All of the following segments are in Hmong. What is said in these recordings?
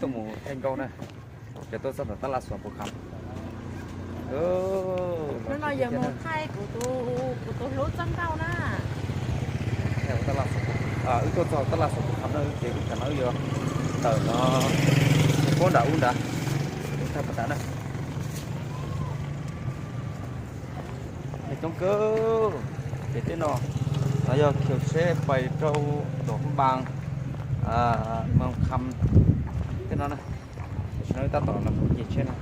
Tuaj mus thaij nkauj na, ces tuaj txog tom tab laj Xuam Pus Kham. Hnub no yog mus thaij kuv tus, kuv tus hlub txoj nkauj na. Wb tuaj txog tab laj Xuam Pus Kham na, ces wb cov no wb yuav tawm no, puab nram ub nrad, wb thaij puag nrad na. Coob kawg, ces tej no, no yog khiv tsheb pais rau tom Hoob Npas, Moos Kham, tej no na. Tam sim no wb tab tom los mus caij tsheb no,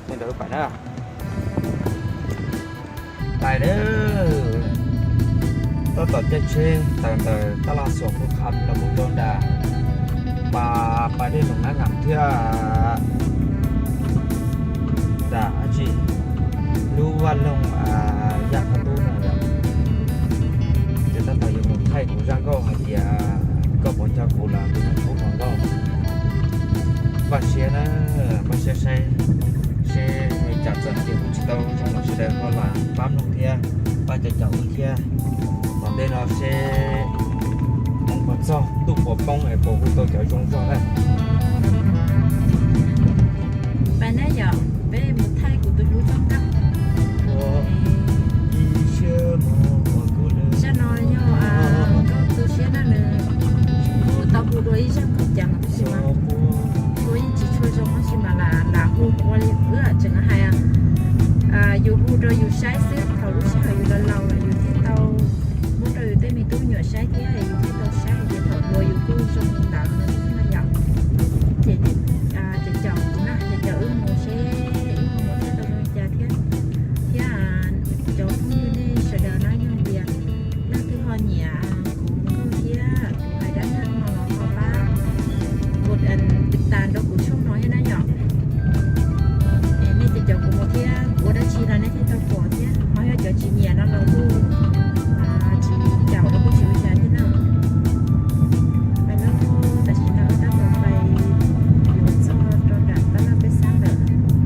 caij ntawd wb pais na. Pais na, tab tom caij tsheb tawm ntawm tab laj Xuam Pus Kham los mus rau nram Pas Dej Noom Nab Ngas thiab nram dab tsi, lub vaj loog Yaj Qhov Tub no yom. Ces tab tom yuav mus thaij kuv zaj nkauj hais tias koj puas nco kuv los kuv tus hlub hluas nkauj. Npaj siab na, npaj siab saib seb cas txawm tias kuv tsis tau zoo los sawv daws ho lam pab mloog thiab pab caum caum wb thiab. Tom ntej no seb hmoov puas txog ntuj puas poob es puas hu tau cov zoo zog na. Pais na yom, peb mus thaij kuv tus hlub txoj nkauj. Zaj no yog nkauj tu siab na, nws kuj tau hu dua ib zaj nkaus cas mas tab sis mas hu yeej tsis tshua zoo tab sis mas lam hu ua li wb tseem hais, yus hu rau yus saib xwb, thaum lub sij hawm yus laus laus los yus thiaj tau muab rau yus tej me tub me nyuam saib thiab yus thiaj tau saib hais tias thaum hluas yus kuj zoo li ntawd no yom. Ces caum kuv na, ces caum wb mus seb wb ho mus thaij tau zoo li cas thiab. Thiab cov phooj ywg nej sawv daws na, yog tias leej twg ho nyiam kuv nkauj thiab kuv hais dab neeg no los ho pab kos tiv tas rau kuv tshooj no thiab na yom. Es nej caum caum kuv mus thiab kuv ua dab tsi los nej thiaj tau pom thiab, ho yog cov tsis nyiam no los kuj tsis caum los kuj tsis ua cas thiab na. Pais na, tam sim no wb tab tom pais yuav txog rau nram tab laj Peb Xab lawm.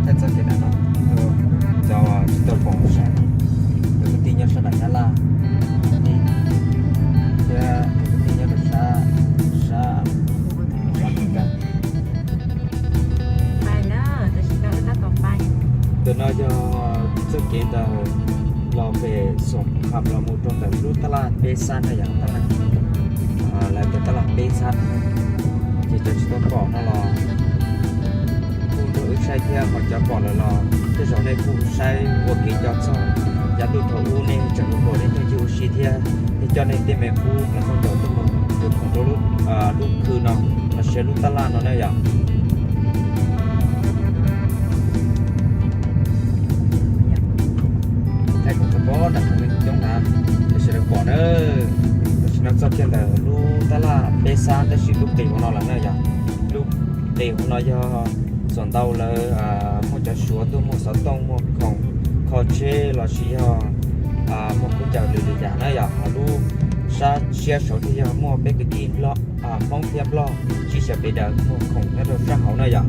Thaij txoj kev nram no, cov tsis tau pom sab, tus kwv tij nyob sab nram Nyab Laj, thiab tus kwv tij nyob rau sab, sab, sab Meskas. Pais na, tam sim no wb tab tom pais. Ntawm no yog txoj kev ntawm los pem Xoom Kham los mus rau ntawm lub tab laj Peb Xab na yom, tab laj, lawv tias tab laj Peb Xab. Ces cov tsis tau pom no los kuj nrog wb saib thiab, ho cov pom lawm los tej zaum nej kuj saib ua kev nco txog yav ntuj thaum ub nej tseem hluas hluas nej tuaj ncig ua si thiab, nej coj nej tej me qub hluas nkauj nraug tuaj mus yuav khoom rau lub khw no los sis lub tab laj no na yom. Thaij kuv txog pem nram no coob na, tab sis lawv pom na. Tam sim no txog kiag ntawm lub tab laj Peb Xab tab sis lub qis hauv no lawm na yom. Lub qis hauv no yog txawm ntau lawv muaj cov Suav tuaj muag xov tooj, muag khoom kho tsheb los sis yog muag khaub ncaws lwm lwm yam na yom. Ho lub sab siab saud thiaj yog muaj peb kwv tij Hmoob thiab Nplog sib xyaw pes daws muag khoom nyob rau sab hauv na yom.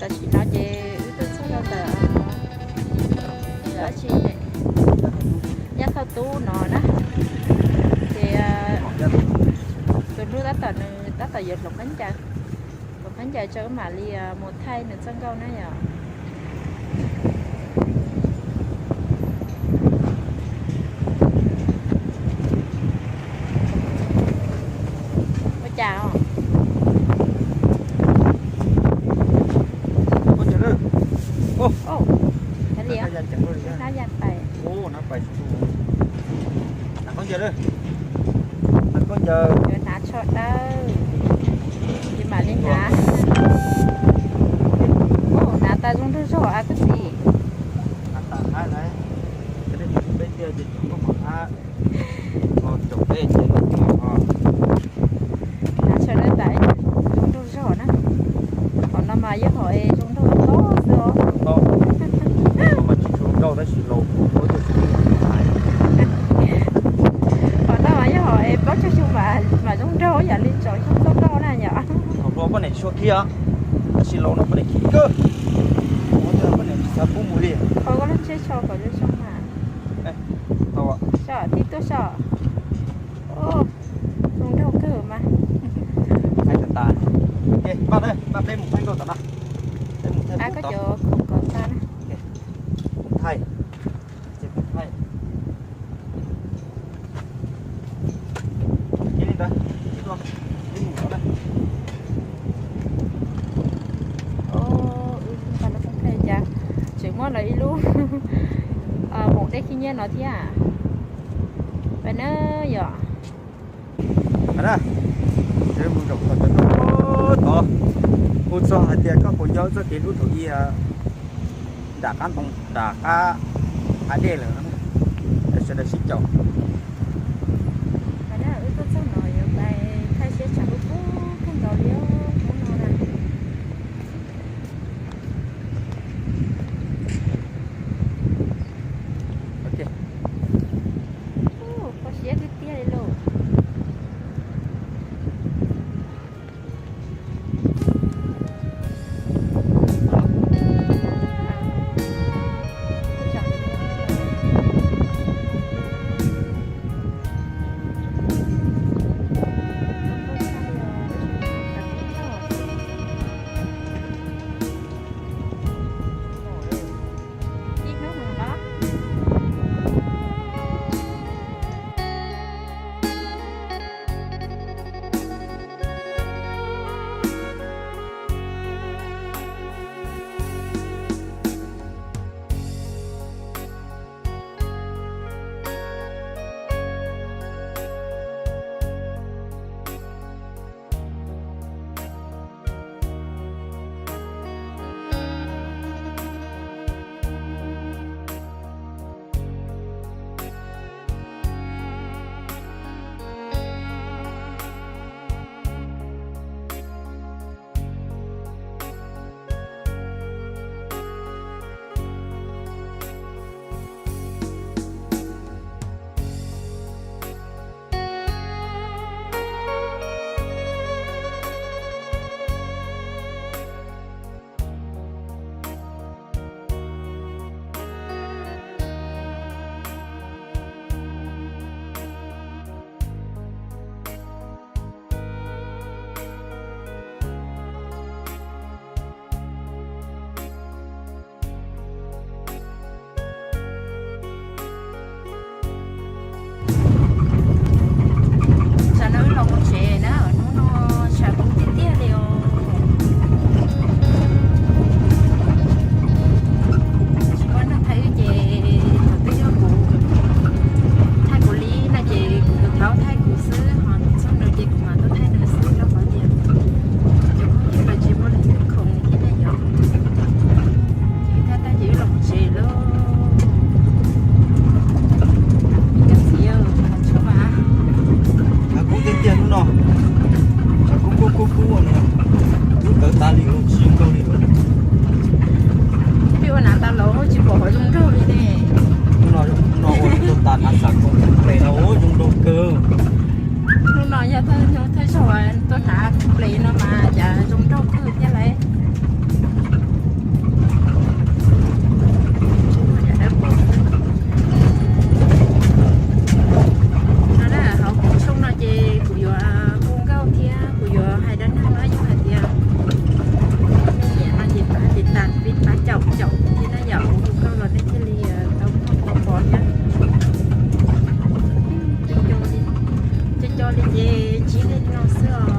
Tam sim no ces wb twb txog rau ntawm dab tsi, Yaj Thoj Tub no na. Ces tus hlub tab tom, nws tab tom yuav hloov khaub ncaws, hloov khaub ncaws tso wb mam li mus thaij nws txoj nkauj na yom. Ua cas os? Hnab ya pais. Yuav hnav tsho dawb, ces mam li hnav. Hnav tas zoo nraug zog a koj txiv. Hnav tsho dawb tas zoo nraug zog na. Qhov no mas yog hom es zoo nraug tob xwb os. Qhov no mas yog hom es plaub tsib xyoo mas zoo nraug yam li tsoom xyoo txoj nkauj na yom. Thaum hluas poj niam tsis tshua khib, tab sis laus no poj niam khib kawg. Poj niam tsis xav pub mus li. Qhov koj lub tsheb tsho kom zoo zoo mas. Tib tuaj so. Zoo nraug kawg mas. tas. Npaj, npaj peb mus thaij nkauj tom no. Peb mus thaij, koj cov khoom kom tas na. Mus thaij, ces mus thaij. Ib li ntawd, ib tug, ib mus no na. Wb tau lub phooj ywg cas tseem muab lawv ib lub moos dej khib nyiab no thiab. Pais na yom. Mus zaum tod, tod, hu txog hais tias koj puas nco txoj kev hlub thaum ub nram qab ntoo, nram qab hav dej lawm, sawv daws sib caum. Wb tuaj txog no yuav pais thaij siab tshav kub kub kawg nkaus li hnub no na. Kho siab tiag tiag li lauj. Tsam no wb los mus tsev na, hnub no tshav kub tiag tiag li os. Tsis muaj neeg thaij wb ces thaum twg yog kuv thaij kuv li no ces kuv thaum thaij kuv xwb, ho txog nws ces kuv mam tuaj thaij nws xwb rau qhov tias cov phooj ywg los tsis muaj leej twg khoom li thiab na yom. Ces thaij tag ces wb los mus tsev lauj. Cov txiv, tshav kub tiag tiag hnub no, tshav kub kub kub kub no, kub tawv tas li, tsis zoo nraug li. Peb ua nav tas los tsis pom qhov zoo nraug li ne. Hnub no, hnub no ua tau tas nav xam koom ples no zoo nraug kawg. Hnub no yog thawj zaug tuaj nav koom ples no mas cas zoo nraug kawg thiab lauj. No na, hauv kuv tshooj no ces kuv yuav hu nkauj thiab kuv yuav hais dab neeg no, yog hais tias nej nyiam no ces pab tiv tas pib pab caum caum thiab na yom, hu nkauj los nej thiaj li tau mloog tau pom thiab. Co co li ces ntsib li no xwb os.